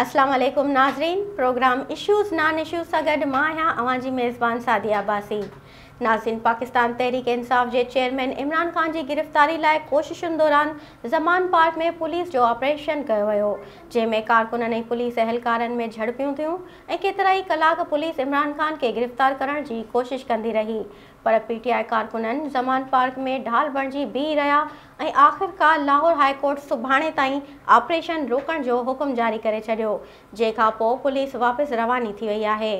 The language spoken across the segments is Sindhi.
اسلام عليڪم ناظرين پروگرام اشوز نان اشوز سان گڏ مان آهيان اوهان جي ميزبان سعديه عباسي. ناظرين پاڪستان تحريڪ انصاف جي چيئرمين عمران خان جي گرفتاري لاء ڪوششن دوران زمان پارڪ ۾ پوليس جو آپريشن ڪيو ويو جنهن ۾ ڪارڪنن ۽ پوليس اهلڪارن ۾ جهڙپيون ٿيون ۽ ڪيترائي ڪلاڪ پوليس عمران خان کي گرفتار ڪرڻ جي ڪوشش ڪندي رهي پر پي ٽي آء ڪارڪنن زمان پارڪ ۾ ڍال بڻجي بيهي رهيا ۽ آخرڪار لاهور هاء ڪورٽ سڀاڻي تائين آپريشن روڪڻ جو حڪم جاري ڪري ڇڏيو جنهن کان پوء پوليس واپس رواني ٿي وئي آهي.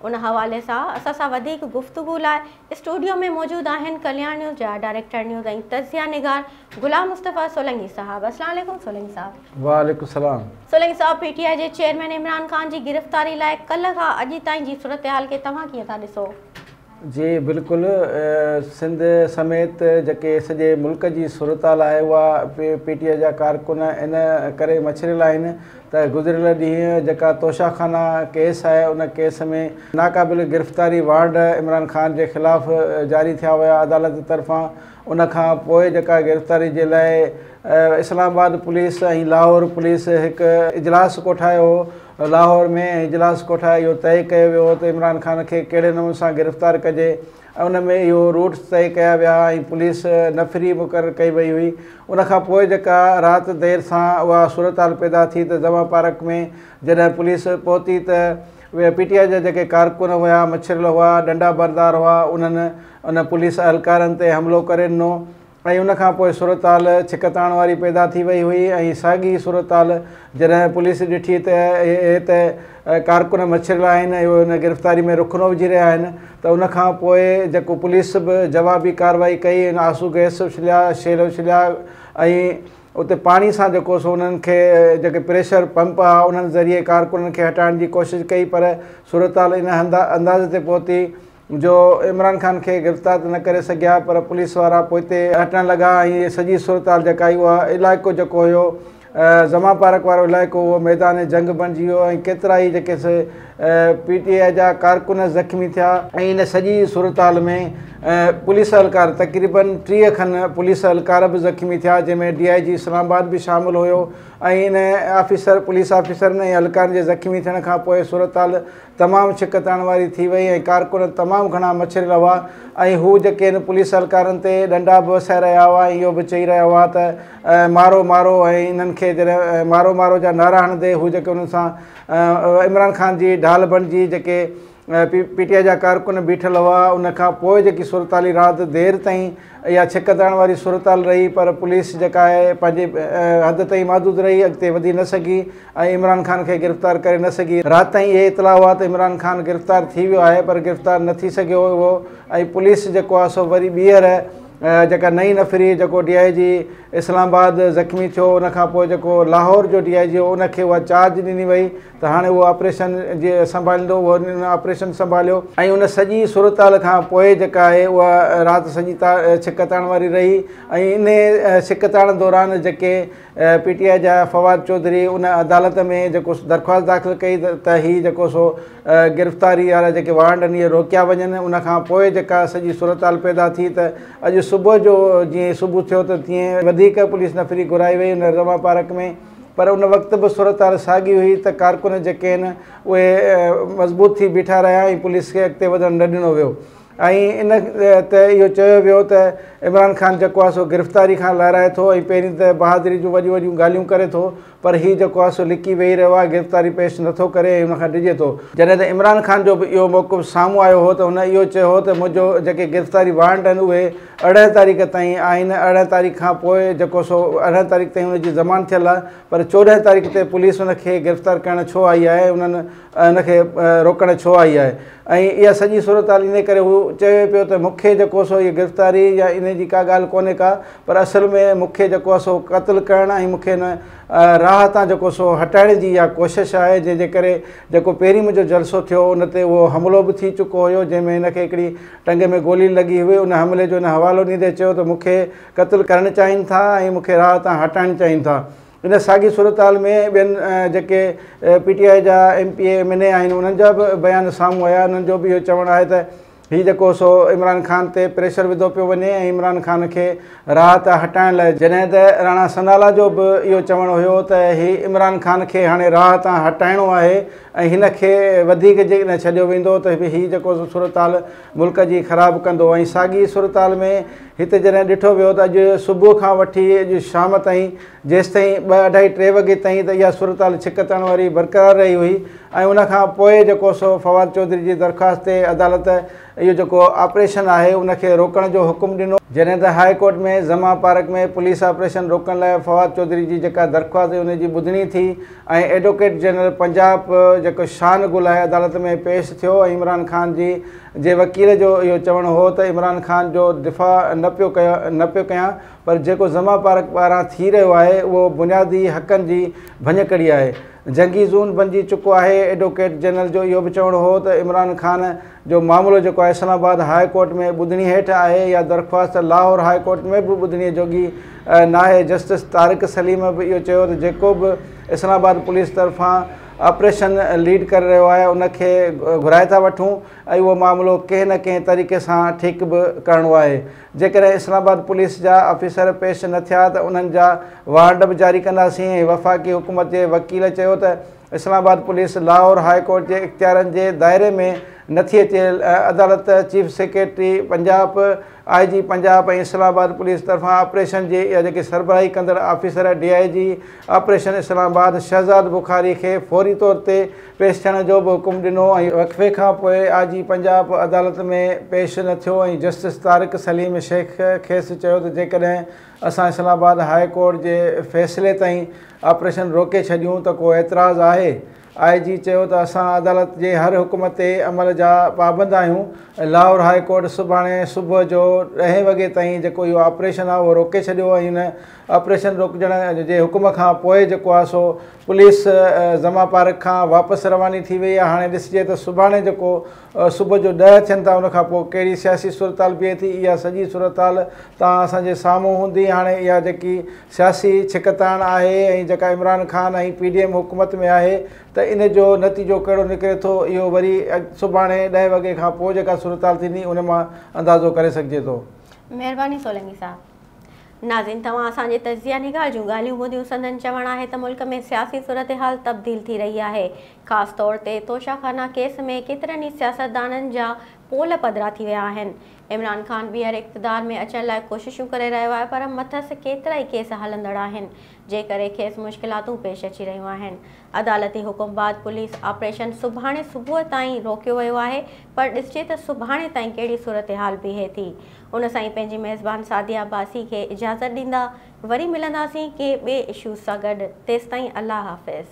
ان حوالي سان اسان سان وڌيڪ گفتگو لاء اسٽوڊيو ۾ موجود آهن ڪلياڻ نيوز جا ڊائريڪٽر نيوز ۽ تجزيه نگار غلام مصطفيٰ سولنگي صاحب. السلام عليڪم سولنگي صاحب. وعليڪم السلام. سولنگي صاحب پي ٽي آء جي چيئرمين عمران خان جي گرفتاري لاء ڪلهه کان اڄ تائين جي صورتحال کي توهان ڪيئن ٿا ڏسو؟ جي بلڪل سنڌ سميت جيڪي سڄي ملڪ جي صورتحال آهي اها پي ٽي آء جا ڪارڪن ان ڪري مڇريل آهن ته گذريل ڏينهن جيڪا توشا خانه ڪيس آهي ان ڪيس ۾ ناقابل گرفتاري وارنٽ عمران خان جي خلاف جاري ٿيا هيا عدالت طرفان ان کان پوء جيڪا گرفتاري جي لاء اسلام آباد پوليس ۽ لاهور پوليس هڪ اجلاس ڪوٺايو هو لاهور ۾ اجلاس ڪوٺائي اهو طئي ڪيو ويو هو ته عمران خان کي ڪهڙي نموني سان گرفتار ڪجي ۽ ان ۾ اهو روٽس طئي ڪيا ويا ۽ پوليس نفري مقرر ڪئي وئي هئي ان کان پوء جيڪا رات دير سان اها صورتحال پيدا ٿي ته زمان پارڪ ۾ جڏهن پوليس پهتي ته پي ٽي آء جا جيڪي ڪارڪن هيا مڇريل هئا ڏنڊا بردار هئا انهن ان پوليس اهلڪارن تي حملو ڪري ڏنو ۽ ان کان پوء صورتحال ڇڪتاڻ واري پيدا ٿي وئي هئي ۽ ساڳي صورتحال جڏهن پوليس ڏٺي ته اهي ته ڪارڪن مڇريل آهن ۽ اهي ان گرفتاري ۾ رخنو وجهي رهيا آهن ته ان کان پوء جيڪو پوليس به جوابي ڪارروائي ڪئي ۽ آنسو گئس اڇليا شيل اڇليا ۽ اتي پاڻي سان جيڪو سو انهن کي جيڪي پريشر پمپ هئا انهن ذريعي ڪارڪنن کي هٽائڻ جي ڪوشش ڪئي پر صورتحال ان انداز تي پهتي جو عمران خان کي گرفتار ته نه ڪري سگهيا پر پوليس وارا پوئتي هٽڻ لڳا ۽ سڄي صورتحال جيڪا آئي اها علائقو جيڪو هيو زمان پارڪ وارو علائقو اهو ميدان جنگ بڻجي ويو ۽ ڪيترائي جيڪي سي پي ٽي آء جا ڪارڪن زخمي ٿيا ۽ ان سڄي صورتحال ۾ پوليس اهلڪار تقريبن 30 کن پوليس اهلڪار به زخمي ٿيا جنهن ۾ ڊي I جي اسلام آباد به شامل هيو ۽ ان آفيسر پوليس آفيسرن ۽ اهلڪارن جي زخمي ٿيڻ کان پوء صورتحال تمام ڇڪتاڻ واري ٿي وئي ۽ ڪارڪن تمام گهڻا مڇريل هئا ۽ هو جيڪي ان پوليس اهلڪارن تي ڏنڊا به وسائي رهيا هئا ۽ اهو به چئي رهيا هئا ته مارو مارو ۽ انهن کي جڏهن مارو مارو جا نعرا هڻندي هو جيڪي انهن سان عمران خان جي ڍال بڻجي جيڪي پي ٽي آء جا ڪارڪن بيٺل هئا ان کان پوء جيڪي صورتحالي رات دير تائين اها ڇڪتاڻ واري صورتحال رهي پر پوليس جيڪا آهي پنهنجي حد تائين محدود رهي اڳتي وڌي نه سگهي ۽ عمران خان کي گرفتار ڪري نه سگهي. رات تائين اهي اطلاع هئا ته عمران خان گرفتار ٿي ويو آهي پر گرفتار نه ٿي سگهيو هو ۽ پوليس جيڪو آهي سو وري ٻيهر جيڪا نئين نفري جيڪو ڊي I جي اسلام آباد زخمي ٿيو ان کان پوء جيڪو لاهور جو ڊي I جي هو ان کي اها چارج ڏني وئي ته هاڻي اهو آپريشن جي سنڀاليندو اهو ان آپريشن سنڀاليو ۽ ان سڄي صورتحال کان پوء جيڪا آهي اها رات سڄي ڇڪتاڻ واري رهي ۽ انهي ڇڪتاڻ دوران جيڪي پي ٽي آء جا فواد چوڌري ان عدالت ۾ جيڪو درخواست داخل ڪئي ته هي جيڪو سو گرفتاري وارا جيڪي وارنٽ آهن اهي روڪيا وڃن ان کان پوء جيڪا سڄي صورتحال پيدا ٿي ته اڄ صبح جو جيئن صبح ٿيو ته تيئن وڌيڪ پوليس نفري گهرائي وئي ان رضا پارڪ ۾ پر ان وقت به صورتحال ساڳي هئي ته ڪارڪن جيڪي آهن اهي مضبوط ٿي بيٺا رهيا ۽ پوليس کي اڳتي وڌڻ نه ڏنو ويو ۽ ان تي اهو چيو ويو ته عمران خان جيڪو آهي سو گرفتاري کان لهرائي ٿو ۽ پهرين ته بهادري جون وڏيون وڏيون ڳالهيون ڪري ٿو پر هي جيڪو آهي سو لڪي ويهي رهيو آهي گرفتاري پيش نٿو ڪري ۽ ان کان ڊڄي ٿو. جڏهن ته عمران خان جو به اهو موقف سامهون آيو هو ته هن اهو چيو هو ته منهنجو جيڪي گرفتاري وارنٽ آهن اهي 18 تاريخ تائين آهن 18 تاريخ کان پوء جيڪو سو 18 تاريخ تائين ان جي ضمانت ٿيل آهي پر 14 تاريخ تي پوليس ان کي گرفتار ڪرڻ ڇو آئي آهي انهن ان کي روڪڻ ڇو آئي آهي ۽ اها سڄي صورتحال انهي ڪري هو چوي پيو ته مون کي جيڪو سو هيء گرفتاري يا انهي جي ڪا ڳالهه ڪونهي ڪا پر اصل ۾ مون کي جيڪو آهي سو قتل ڪرڻ ۽ مون کي ان راهه تان جيڪو سو هٽائڻ جي اها ڪوشش آهي جنهن جي ڪري جيڪو پهرين منهنجو جلسو ٿيو ان تي اهو حملو به ٿي چڪو هيو جنهن ۾ هن کي هڪڙي ٽنگ ۾ گولي لڳي هئي ان حملي جو هن حوالو ڏيندي چيو ته مون کي قتل ڪرڻ چاهين ٿا ۽ مون کي راهه تان هٽائڻ چاهين ٿا. ان ساڳي صورتحال ۾ ٻين جيڪي پي ٽي آء جا M P A M N A آهن انهن جا به بيان سامهون آيا انهن جو به اهو چوڻ آهي ته هي جيڪو سو عمران خان تي پريشر وڌو پيو وڃي ۽ عمران خان کي راهه تان هٽائڻ لاء جڏهن ته راڻا ثناء جو به اهو چوڻ هيو ته هي عمران خان کي هاڻي راهه تان هٽائڻو آهي ۽ هن کي وڌيڪ جيڪڏهن ڇڏيو ويندو ته هي جيڪو صورتحال ملڪ جي خراب ڪندو ۽ ساڳي صورتحال ۾ هتي جڏهن ڏٺو ويو ته اڄ صبح کان وٺي اڄ شام تائين جيستائين ٻه اڍائي ٽي وڳي تائين ته اها صورتحال ڇڪتاڻ واري برقرار رهي هئي ۽ ان کان پوء جيڪو سو فواد چوڌري جي درخواست تي عدالت اهو جيڪو آپريشن آهي ان کي روڪڻ جو حڪم ڏنو. جڏهن ته high court ۾ Zaman park ۾ police operation روڪڻ لاء فواد چوڌري جي جيڪا درخواست هئي ان جي ٻڌڻي ٿي ۽ ايڊووڪيٽ جنرل پنجاب جيڪو شان گل آهي عدالت ۾ پيش ٿيو ۽ عمران خان جي جي وڪيل جو اهو چوڻ هو ته عمران خان جو دفاع نه پيو نه پيو ڪيان پر جيڪو زمان پارڪ ٻاهران ٿي رهيو آهي اهو بنيادي حقن جي ڀڃڪڙي آهي. جنگي زون بنجي چڪو آهي. ايڊووڪيٽ جنرل جو اهو به چوڻ هو ته عمران خان جو معاملو جيڪو آهي اسلام آباد هاء ڪورٽ ۾ ٻڌڻي هيٺ آهي اها درخواست لاهور هاء ڪورٽ ۾ به ٻڌڻي جوڳي ناهي. جسٽس طارق سليم به اهو چيو ته جيڪو به اسلام آباد پوليس طرفان آپريشن ليڊ ڪري رهيو آهي ان کي گهرائي ٿا وٺون ۽ اهو معاملو ڪنهن نه ڪنهن طريقي سان ٺيڪ به ڪرڻو آهي. جيڪڏهن اسلام آباد پوليس جا آفيسر پيش نه ٿيا ته انهن جا وارنٽ به جاري ڪنداسين ۽ وفاقي حڪومت جي وڪيل چيو ته Islamabad police Lahore high court جي اختيارن جي دائري ۾ نٿي اچي، عدالت chief secretary Punjab, I G Punjab ۽ Islamabad police طرفان آپريشن جي اها جيڪي سربراهي ڪندڙ officer D I G operation Islamabad Shahzad Bukhari کي فوري طور تي پيش ٿيڻ جو به حڪم ڏنو ۽ وقفي کان پوء آء جي پنجاب عدالت ۾ پيش نه ٿيو ۽ جسٽس طارق سليم شيخ کيس چيو ته جيڪڏهن اسان اسلام آباد هاء ڪورٽ جي فيصلي تائين آپريشن روڪي ڇڏيون ته ڪو اعتراض آهي؟ آء جي چيو ته اسان عدالت جي هر حڪم تي عمل جا پابند آهيون ۽ لاهور هاء ڪورٽ سڀاڻي صبح جو ڏهين وڳي تائين جيڪو اهو آپريشن آهي اهو روڪي ڇڏيو ۽ ان آپريشن روڪجڻ جي حڪم کان پوء جيڪو آهي سو پوليس زمان پارڪ کان واپس رواني ٿي وئي آهي هاڻي ڏسجي ته سڀاڻي جيڪو صبح جو 10 ٿين ٿا ان کان پوء ڪهڙي سياسي صورتحال بيهي ٿي اها سڄي صورتحال توهان اسان جي سامهون هوندي هاڻي اها جيڪي سياسي ڇڪتاڻ آهي ۽ جيڪا Imran Khan ۽ P D M حڪومت ۾ آهي ته ان جو نتيجو ڪهڙو نڪري ٿو اهو وري سڀاڻي 10 وڳي کان پوء جيڪا صورتحال ٿيندي ان مان اندازو ڪري سگهجي ٿو. مهرباني سولنگي صاحب. ناظرين توهان اسان جي تجزيه نگار جون ڳالهيون ٻڌيون سندن چوڻ آهي ته ملڪ ۾ سياسي صورتحال تبديل ٿي رهي آهي خاص طور تي توشه خانه ڪيس ۾ ڪيترن ئي سياستدانن جا پول پڌرا ٿي ويا آهن عمران خان ٻيهر اقتدار ۾ اچڻ لاء ڪوششون ڪري رهيو آهي پر مٿس ڪيترائي ڪيس هلندڙ آهن جنهن ڪري کيس مشڪلاتون پيش اچي رهيون آهن عدالتي حڪم بعد پوليس آپريشن سڀاڻي صبح تائين روڪيو ويو آهي پر ڏسجي ته سڀاڻي تائين ڪهڙي صورتحال بيهي ٿي. ان سان ئي پنهنجي ميزبان سعديه عباسي کي اجازت ڏيندا. وري ملنداسين ڪنهن ٻئي اشوز سان گڏ. تيستائين الله حافظ.